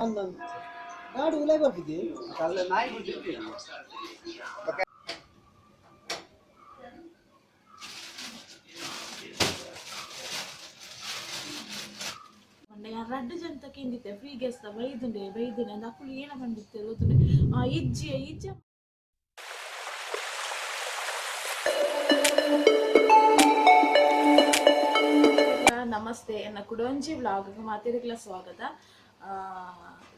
ನಾಡು ಉಲಾಯ್ ಬರ್ತಿದ್ದಿ. ಪಂಡ ಯಾನ್ ರಡ್ಡ್ ಜನತ ಕೇಂದಿತ್ತೆ ಫ್ರೀ ಗ್ಯಾಸ್ ದ ಬೈದುಂಡೆ ಬೈದುಂಡೆ ಅಂದ್ ಅಕುಲು ಏನ ಪಂಡಿತ್ತೆರ್ ಗೊತ್ತುಂಡೆ ಆ ಇಜ್ಜಿ ಇಜ್ಜ. ನಮಸ್ತೆ, ಎನ್ನ ಕುಡೊಂಜಿ ವ್ಲಾಗ್ ಮಾತೆರೆಗ್ಲ ಸ್ವಾಗತ.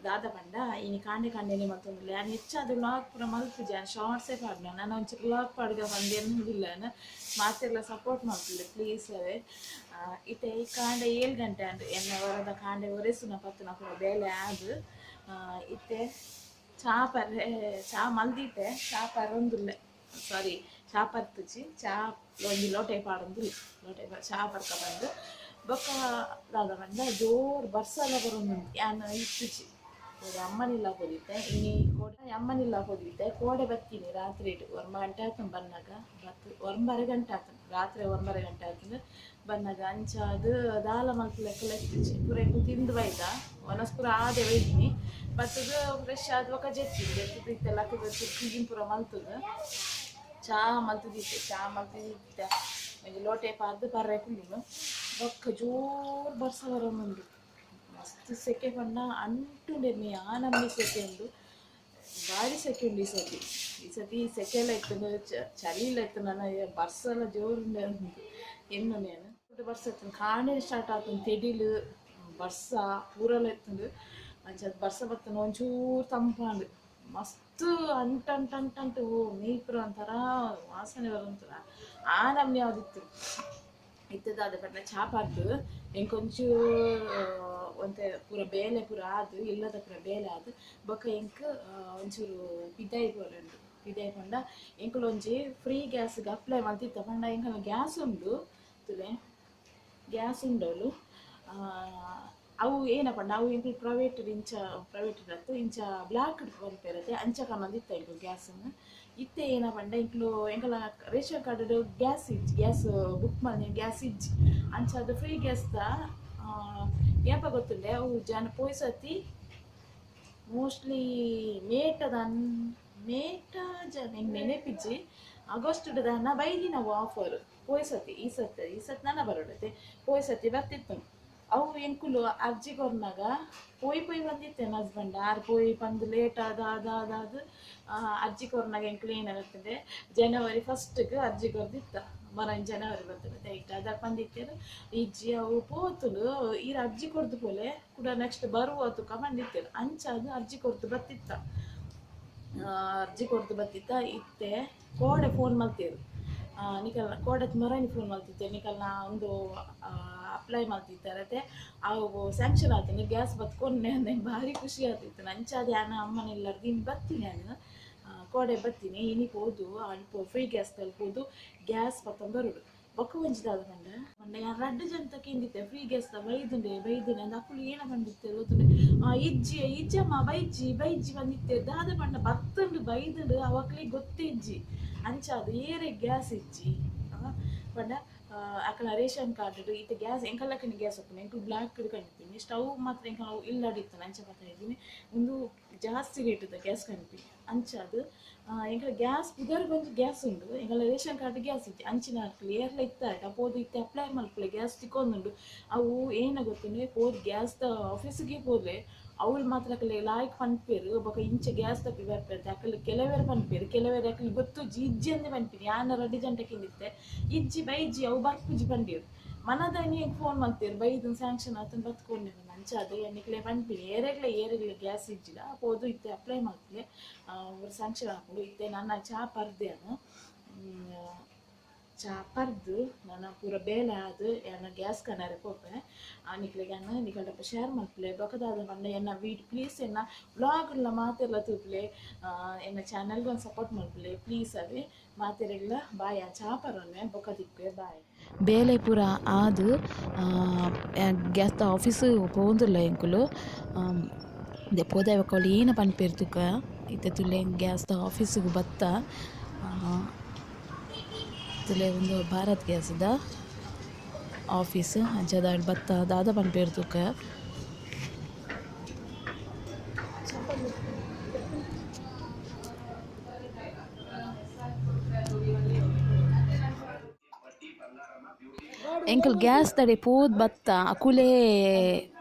ದಾದ ಪಂಡ ಇನಿ ಕಾಂಡೆ ಕಾಂಡೆನೆ ಮಲ್ತೊಂದುಲ್ಲೆ. ಯಾನ್ ಹೆಚ್ಚಾದ್ ವ್ಲಾಗ್ ಪೂರ ಮಲ್ಪುಜಿ, ಯಾನ್ ಶಾರ್ಟ್ಸೇ ಪಾಡ್ನ. ನನ ಒಂಚೂರು ವ್ಲಾಗ್ ಪಾಡ್ಗ ಪಂದ್ ಎನ್ನೊಂದುಲ್ಲೆ. ಮಾತೆರ್ಲ ಸಪೋರ್ಟ್ ಮಲ್ಪುಲೆ ಪ್ಲೀಸ್. ಅವೇ ಇತ್ತೆ ಈ ಕಾಂಡೆ 7 ಗಂಟೆ ಆಂಡ್. ಎನ್ನ ವರದ ಕಾಂಡೆ ಒರೆಸುನ ಪತ್ತುನ ಪೂರ ಬೇಲೆ ಆದ್ ಇತ್ತೆ ಚಾ ಪರ್ರೆ, ಚಾ ಮಲ್ದಿತ್ತೆ, ಚಾ ಪರೊಂದುಲ್ಲೆ. ಸಾರಿ, ಚಾ ಪರ್ತುಜಿ, ಚಾ ಒಂಜಿ ಲೋಟೆ ಪಾಡೊಂದುಲ್ಲೆ. ಲೋಟೆ ಚಾ ಪರ್ಕ ಬಂದು ಬೊಕ್ಕ ದಾದ ಪಂಡ ಜೋರು ಬರ್ಸಲ ಬರೊಂದುಂಡು. ಯಾನ್ ಇತ್ತುಜಿ, ಕೋಡೆ ಅಮ್ಮನಿಲ್ಲ ಪೋದಿತ್ತೆ. ಇನಿ ಕೋಡೆ ಅಮ್ಮನಿಲ್ಲ ಪೋದಿತ್ತೆ. ಕೋಡೆ ಬತ್ತೀನಿ ರಾತ್ರಿ 9 ಗಂಟೆ ಆತುಂಡು ಬನ್ನಗ. ಬತ್ತು 9:30 ಗಂಟೆ ಆತುಂಡು, ರಾತ್ರಿ 9:30 ಗಂಟೆ ಆತುಂಡು ಬನ್ನಗ. ಅಂಚಾದ್ ದಾಲ ಮಲ್ಪುಲೆಕ್ಕಲ ಇತ್ತುಜಿ. ಪೂರ ಎಂಕು ತಿಂದು ಬೈದ, ವನಸ್ ಪೂರ ಆದೆ ಬೈದಿನಿ. ಬತ್ತುದು ಫ್ರೆಶ್ ಆದ್ ಬೊಕ್ಕ ಜೆತ್ತಿನಿ. ಜೆತ್ತುದು ಇತ್ತೆ ಲಕ್ಕುದು ಕ್ಲೀನ್ ಪೂರ ಮಲ್ತುದು ಚಾ ಮಲ್ತುದಿತ್ತೆ. ಚಾ ಮಲ್ತುದಿತ್ತೆ, ಒಂಜಿ ಲೋಟೆ ಪಾಡ್ದು ಪರ್ರೆ ಕುಲ್ಲುನು. ಬೊಕ್ಕ ಜೋರು ಬರ್ಸ ಬರೊಂದುಂಡು. ಮಸ್ತ್ ಸೆಕೆ ಪಂಡ ಅಂಟುಂಡೆ ಮಿ ಆ ನಮೂನಿ ಸೆಕೆ ಉಂಡು. ಬಾರಿ ಸೆಕೆ ಉಂಡು ಈ ಸತಿ. ಈ ಸತಿ ಸೆಕೆಲ ಇತ್ತುಂಡು, ಚಳಿಲ ಇತ್ತುಂಡು, ನನ ಬರ್ಸಲ ಜೋರುಂಡೆ ಉಂಡು ಎನ್ನುನೆ ಯಾನ್. ಬರ್ಸ ಇತ್ತುಂಡು, ಕಾಂಡೆ ಸ್ಟಾರ್ಟ್ ಆತುಂಡು. ತೆಡಿಲು ಬರ್ಸ ಪೂರಲ ಇತ್ತುಂಡು. ಅಂಚಾದ್ ಬರ್ಸ ಬತ್ತುಂಡು, ಒಂಚೂರು ತಂಪಾಂಡು. ಮಸ್ತ್ ಅಂಟ್ ಅಂಟ್ ಅಂಟ್ ಅಂಟ್ ಓ ಮೈ ಪೂರ ಒಂಥರ ವಾಸನೆ ಬರೊಂದುಂಡು, ಆ ನಮೂನಿ ಆದಿತ್ತು. ಇತ್ತೆ ದಾದ ಪಂಡ ಚಾ ಪಾಡ್ದು ಎಂಕೊಂಚೂರು ಒಂತೆ ಪೂರ ಬೇಲೆ ಪೂರ ಆದ್, ಇಲ್ಲದ ಪೂರ ಬೇಲೆ ಆದ್ ಬೊಕ್ಕ ಎಂಕ್ ಒಂಚೂರು ಪಿದಾಯಿ ಪೋರೆಂಡು. ಪಿದಾಯಿ ಪಂಡ ಎಂಕುಲು ಒಂಜಿ ಫ್ರೀ ಗ್ಯಾಸ್ಗ್ ಅಪ್ಲೈ ಮಲ್ತಿತ್ತ. ಪಂಡ ಎಂಕಲ್ನ ಗ್ಯಾಸ್ ಉಂಡು, ತುಲೆ ಗ್ಯಾಸ್ ಉಂಡೋಲು. ಅವು ಏನ ಪಂಡ ಅವು ಎಂಕುಲು ಪ್ರೈವೇಟ್ ಇಂಚ, ಪ್ರೈವೇಟ್ ಅತ್ತು ಇಂಚ ಬ್ಲ್ಯಾಕ್ ಪನ್ಪೆರತೆ, ಅಂಚ ಕನೊಂದಿತ್ತ ಎಂಕುಲು ಗ್ಯಾಸನ್ನು. ಇತ್ತೆ ಏನ ಪಂಡ ಎಂಕುಲು ಎಂಕಲ ರೇಷನ್ ಕಾರ್ಡ್ ಗ್ಯಾಸ್ ಇಜ್ಜಿ, ಗ್ಯಾಸ್ ಬುಕ್ ಮಲ್ದಿನ ಗ್ಯಾಸ್ ಇಜ್ಜಿ. ಅಂಚಾದ್ ಫ್ರೀ ಗ್ಯಾಸ್ದ ಏಪ ಗೊತ್ತುಂಡೆ ಅವು ಜನ ಪೋಯಿ ಸತಿ ಮೋಸ್ಟ್ಲಿ ಮೇಟದ ಮೇಟ ಜನ ಎಂಕ್ ನೆನಪಿಜ್ಜಿ, ಆಗಸ್ಟ್ ದಾನ ಬೈದಿನವು ಆಫರ್ ಪೋಯಿ ಸತಿ. ಈ ಸತಿ ಈ ಸತಿ ನನ ಬರೋಡತೆ, ಪೋಯಿ ಸತಿ ಬತ್ತಿತ್ತು ಅವು. ಎಂಕುಲು ಅರ್ಜಿ ಕೊರ್ನಾಗ ಪೋಯಿ ಪೋಯಿ ಬಂದಿತ್ತೆ ಹಸ್ಬೆಂಡ್ ಆರ್ ಪೋಯಿ ಪಂದ್ ಲೇಟ್ ಆದ ಆದ ಆದ ಆದ್ ಅರ್ಜಿ ಕೊರ್ನಾಗ ಎಂಕುಲು ಏನಾಗುತ್ತದೆ ಜನವರಿ ಫಸ್ಟ್ಗೆ ಅರ್ಜಿ ಕೊರ್ದಿತ್ತ. ಮರನ್ ಜನವರಿ ಬರ್ತದೆ ಐಟ್ ಅದ ಪಂದಿತ್ತೇರು ಇಜ್ಜಿ, ಅವು ಪೋತುಂಡು, ಈರ್ ಅರ್ಜಿ ಕೊರ್ದು ಪೋಲೆ, ಕೂಡ ನೆಕ್ಸ್ಟ್ ಬರುವ ತುಕ ಬಂದಿತ್ತೇರು. ಅಂಚಾದ್ ಅರ್ಜಿ ಕೊರ್ದು ಬತ್ತಿತ್ತ, ಅರ್ಜಿ ಕೊರ್ದು ಬತ್ತಿತ್ತ. ಇತ್ತೆ ಕೋಡೆ ಫೋನ್ ಮಲ್ತೇರು ನಿಕಲ್ನ, ಕೋಡೆ ಮರನಿ ಫೋನ್ ಮಲ್ತಿತ್ತೆ. ನಿಕಲ್ನ ಒಂದು ಅಪ್ಲೈ ಮಲ್ತಿತ್ತಾರೆ, ಅವು ಸ್ಯಾಂಕ್ಷನ್ ಆತುಂಡು, ಗ್ಯಾಸ್ ಬತ್ಕೊಂಡೆ ಅಂದೆ. ಭಾರಿ ಖುಷಿ ಆತಿತ್ತು. ಅಂಚಾದ್ ಯಾನ್ ಅಮ್ಮನೆಲ್ಲರ್ದು ಇನಿ ಬತ್ತೀನಿ, ಯಾನ್ ಕೋಡೆ ಬತ್ತೀನಿ. ಇನಿ ಪೋದು ಅಲ್ಪ ಫ್ರೀ ಗ್ಯಾಸ್ ಪೋದು ಗ್ಯಾಸ್ ಪತ್ತೊಂದು ಬರೋಡು. ಬೊಕ್ಕ ಒಂಜಿ ದಾದ ಪಂಡ ಪಂಡ ಯಾನ್ ರಡ್ಡ್ ಜನತ ಕೇಂದಿತ್ತೆ ಫ್ರೀ ಗ್ಯಾಸ್ ದ ಬೈದುಂಡೆ ಬೈದುಂಡೆ ಅಂದ್ ಅಕುಲು ಏನ ಪಂಡಿತ್ತೆರ್ ಗೊತ್ತುಂಡೆ ಇಜ್ಜಿ ಇಜ್ಜಮ್ಮ ಬೈಜ್ಜಿ ಬೈಜ್ಜಿ ಪಂದಿತ್ತೆರ್. ದಾದ ಪಂಡ ಬತ್ತುಂಡು ಬೈದುಂಡು ಅವಕ್ಲೆಗ್ ಗೊತ್ತಿಜ್ಜಿ. ಅಂಚಾದ್ ಏರೆಗ್ ಗ್ಯಾಸ್ ಇಜ್ಜಿ ಪಂಡ ಅಕಲ್ನ ರೇಷನ್ ಕಾರ್ಡ್ ಇತ್ತೆ ಗ್ಯಾಸ್ ಎಂಕಲಕ್ಕನೆ ಗ್ಯಾಸ್ ಉಪ್ಪುಂಡು. ಎಂಕುಲು ಬ್ಲ್ಯಾಕ್ ಕನ್ಪಿನಿ ಸ್ಟವ್ ಮಾತ್ರ. ಎಂಕಲ್ನ ಇಲ್ಲಡ್ ಇತ್ತುಂಡು, ಅಂಚ ಪತ್ತ ಇದ್ದೀನಿ. ಉಂದು ಜಾಸ್ತಿ ರೇಟ್ ಗ್ಯಾಸ್ ಕನ್ಪಿ. ಅಂಚಾದ್ ಎಂಕಲ ಗ್ಯಾಸ್ ಪುದರ್ ಒಂಜಿ ಗ್ಯಾಸ್ ಉಂಡು, ಎಂಕಲ ರೇಷನ್ ಕಾರ್ಡ್ ಗ್ಯಾಸ್ ಇಜ್ಜಿ. ಅಂಚಿನ ಅಕ್ಲು ಏರ್ಲ ಇತ್ತಾಟ ಪೋದು ಇತ್ತೆ ಅಪ್ಲೈ ಮಲ್ಪುಲೆ, ಗ್ಯಾಸ್ ತಿಕ್ಕೊಂದುಂಡು. ಅವು ಏನ ಗೊತ್ತುಂಡೆ, ಪೋದು ಗ್ಯಾಸ್ದ ಆಫೀಸಿಗೆ ಪೋಲೆ, ಅವ್ಲು ಮಾತ್ರ ಅಕಲೆ ಲಾಯ್ಕ್ ಪನ್ಪೆರ್. ಬೊಕ ಇಂಚ ಗ್ಯಾಸ್ ತಪ್ಪಿ ಬರ್ಪೆರ್ ಅಕಲ್ ಕೆಲವೆರ್ ಪನ್ಪೆರ್, ಕೆಲವೆರ್ ಅಕಲ್ ಗೊತ್ತುಜ್ಜಿ, ಇಜ್ಜಿ ಅಂದೆ ಪನ್ಪಿನಿ. ಯಾನ್ ರಡ್ಡ್ ಜನಟ ಕೇಂದಿತ್ತೆ, ಇಜ್ಜಿ ಬೈಜ್ಜಿ ಅವು ಬರ್ಪುಜಿ ಪಂಡೀರ್. ಮನದಾನಿ ಎಂಕ್ ಫೋನ್ ಮಲ್ತೇರ್ ಬೈದು ಸ್ಯಾಂಕ್ಷನ್ ಆತುಂಡು ಬತ್ಕೊಂಡೆ. ಅಂಚಾದ್ ಯಾನ್ ನಿಕ್ಲೆ ಪನ್ಪಿನಿ, ಏರೆಗ್ಲ ಏರೆಗ್ಲ ಗ್ಯಾಸ್ ಇಜ್ಜಿಡ ಪೋದು ಇತ್ತೆ ಅಪ್ಲೈ ಮಲ್ಪುಲೆ, ಸ್ಯಾಂಕ್ಷನ್ ಆಪುಂಡು. ಇತ್ತೆ ನನ ಚಾ ಪರ್ದೆ, ಯಾನ್ ಚಾ ಪರ್ದು ನನ ಪೂರ ಬೇಲೆ ಆದ್ ಯಾನ್ ಗ್ಯಾಸ್ ಕನರೆ ಪೋಪೆ. ನಿಕ್ಲೆಗ್ ಯಾನ್ ನಿಕಲ್ಡಪ್ಪ ಶೇರ್ ಮಲ್ಪುಲೆ. ಬೊಕ ದಾದ ಪಂಡ ಎನ್ನ ವೀಡ್ ಪ್ಲೀಸ್ ಎನ್ನ ವ್ಲಾಗ್ಲ ಮಾತೆರ್ಲ ತೂಪುಲೆ, ಎನ್ನ ಚಾನಲ್ಗ್ ಒಂದು ಸಪೋರ್ಟ್ ಮಲ್ಪುಲೆ ಪ್ಲೀಸ್. ಅವೇ ಮಾತೆರೆಗ್ಲ ಬಾಯ್. ಚಾ ಪರೊನ್ವೆ, ಬೊಕ ತಿಕ್ಕುವೆ, ಬಾಯ್. ಬೇಲೆ ಪೂರ ಆದ್ ಗ್ಯಾಸ್ದ ಆಫೀಸ್ ಪೋವೊಂದುಲ್ಲ ಎಂಕುಲು. ಪೋದೆ ಬೊಕ ಅವ್ಲು ಏನ ಪನ್ಪೆರ್ ತುಕ. ಇತ್ತೆ ತೂಲೆ ಗ್ಯಾಸ್ದ ಆಫೀಸ್ಗ್ ಬತ್ತ. ತೂಲೆ ಉಂದು ಭಾರತ್ ಗ್ಯಾಸ್ದ ಆಫೀಸ್. ಅಂಚಾದ್ ಅಲ್ ಬತ್ತ ದಾದ ಪನ್ಪೆರ್ ತುಕ. ಎಂಕುಲು ಗ್ಯಾಸ್ ದಡೆ ಪೋದು ಬತ್ತ ಅಕುಲೇ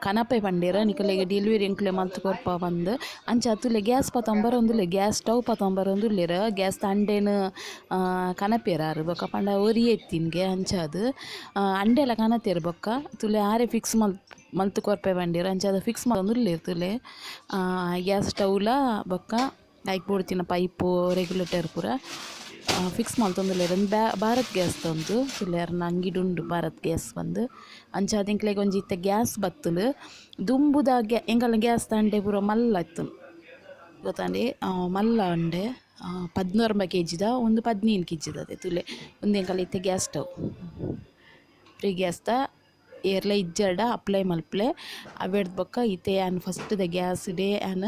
ಕನಪೆ ಪಂಡೆರ್ ನಿಕಲೆಗ್ ಡೆಲಿವರಿ ಎಂಕುಲೆ ಮಲ್ತ್ ಕೊರ್ಪ ಪಂದ್. ಅಂಚ ತೂಲೆ ಗ್ಯಾಸ್ ಪತೊಂದು ಗ್ಯಾಸ್ ಸ್ಟವ್ ಪತೊಂದು ಬರೊಂದುಲ್ಲೆರ್. ಗ್ಯಾಸ್ ಅಂಡೆನ್ ಕನಪೆರ್ ಆರ್ ಬೊಕ ಪಂಡ ಒರಿಯೆ ಇತ್ತಿನ್ಗೆ ಅಂಚಾದ್ ಅಂಡೆಲ ಕನತೆರ್ ಬೊಕ್ಕ ತೂಲೆ ಆರೆ ಫಿಕ್ಸ್ ಮಲ್ತ್ ಕೊರ್ಪೆ ಪಂಡೆರ್. ಅಂಚಾದ್ ಫಿಕ್ಸ್ ಮಲ್ತೊಂದುಲ್ಲೆರ್ ತೂಲೆ ಗ್ಯಾಸ್ ಸ್ಟವ್ ಲ ಬೊಕ್ಕ ಐಕ್ ಬೋಡಿತ್ತಿನ ಪೈಪು ರೆಗ್ಯುಲೇಟರ್ ಪೂರ ಫಿಕ್ಸ್ ಮಲ್ತೊಂದುಲ್ಲೆರ್. ಉಂದು ಭಾರತ್ ಗ್ಯಾಸ್ ದ ಉಂದು ತೂಲೆ ಅರ್ನ ಅಂಗಿಡ್ ಉಂಡು ಭಾರತ್ ಗ್ಯಾಸ್ ಪಂದ್. ಅಂಚಾದ್ ಎಂಕ್ಲೆಗ್ ಒಂಜಿ ಇತ್ತೆ ಗ್ಯಾಸ್ ಬತ್ತುಂಡು. ದುಂಬುದ ಎಂಕಲ್ನ ಗ್ಯಾಸ್ ದ ಅಂಡೆ ಪೂರ ಮಲ್ಲ ಇತ್ತುಂಡು ಗೊತ್ತಾಂಡೆ ಮಲ್ಲ ಅಂಡೆ 19 ಕೆಜಿದ ಉಂದು 15 ಕೆಜಿದ ತೂಲೆ. ಉಂದು ಎಂಕಲ್ನ ಇತ್ತೆ ಗ್ಯಾಸ್ ಸ್ಟವ್ ಫ್ರೀ ಗ್ಯಾಸ್ ದ ಏರ್ಲ ಇಜ್ಜಾರ್ಡ ಅಪ್ಲೈ ಮಲ್ಪುಲೆ. ಅವೆಡ್ದ್ ಬೊಕ್ಕ ಇತ್ತೆ ಯಾನ್ ಫಸ್ಟ್ ದ ಗ್ಯಾಸ್ ಡೇ ಯಾನ್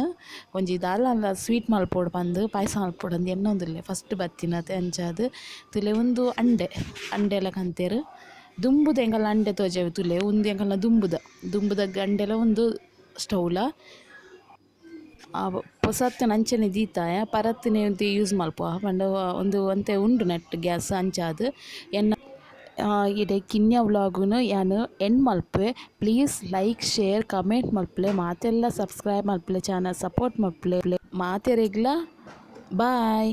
ಒಂಜಿ ದಾಲ ಸ್ವೀಟ್ ಮಲ್ಪೊಡು ಪಂದ್ ಪಾಯಸ ಮಲ್ಪೊಡು ಅಂದ್ ಎನ್ನೊಂದುಲ್ಲೆ ಫಸ್ಟ್ ಬತ್ತಿನತೆ. ಅಂಚಾದ್ ತೂಲೆ ಉಂದು ಅಂಡೆ ಅಂಡೆಲ ಕಂತೆರ್. ದುಂಬುದ ಎಂಕಲ್ನ ಅಂಡೆ ತೋಜಾವೆ ತೂಲೆ ಉಂದು ಎಂಕಲ್ನ ದುಂಬುದ ದುಂಬುದ ಅಂಡೆಲ ಉಂದು ಸ್ಟೌವ್ಲ ಪೊಸತ್ತಿನ ಅಂಚನೆ ದೀತಾಯ ಪರತಿನೆ ಒಂತೆ ಯೂಸ್ ಮಲ್ಪುವ ಪಂಡ ಉಂದು ಒಂತೆ ಉಂಡು ನೆಟ್ ಗ್ಯಾಸ್ ಅಂಚಾದ್ ಎನ್ನ ಇಡೆ ಕಿನ್ಯ ವ್ಲಾಗುನು ಯಾನ್ ಎಂಡ್ ಮಲ್ಪುವೆ. ಪ್ಲೀಸ್ ಲೈಕ್ ಶೇರ್ ಕಮೆಂಟ್ ಮಲ್ಪುಲೆ ಮಾತೆಲ್ಲ ಸಬ್ಸ್ಕ್ರೈಬ್ ಮಲ್ಪುಲೆ ಚಾನಲ್ ಸಪೋರ್ಟ್ ಮಲ್ಪುಲೆ ಮಾತೆರೆಗ್ಲ ಬಾಯ್.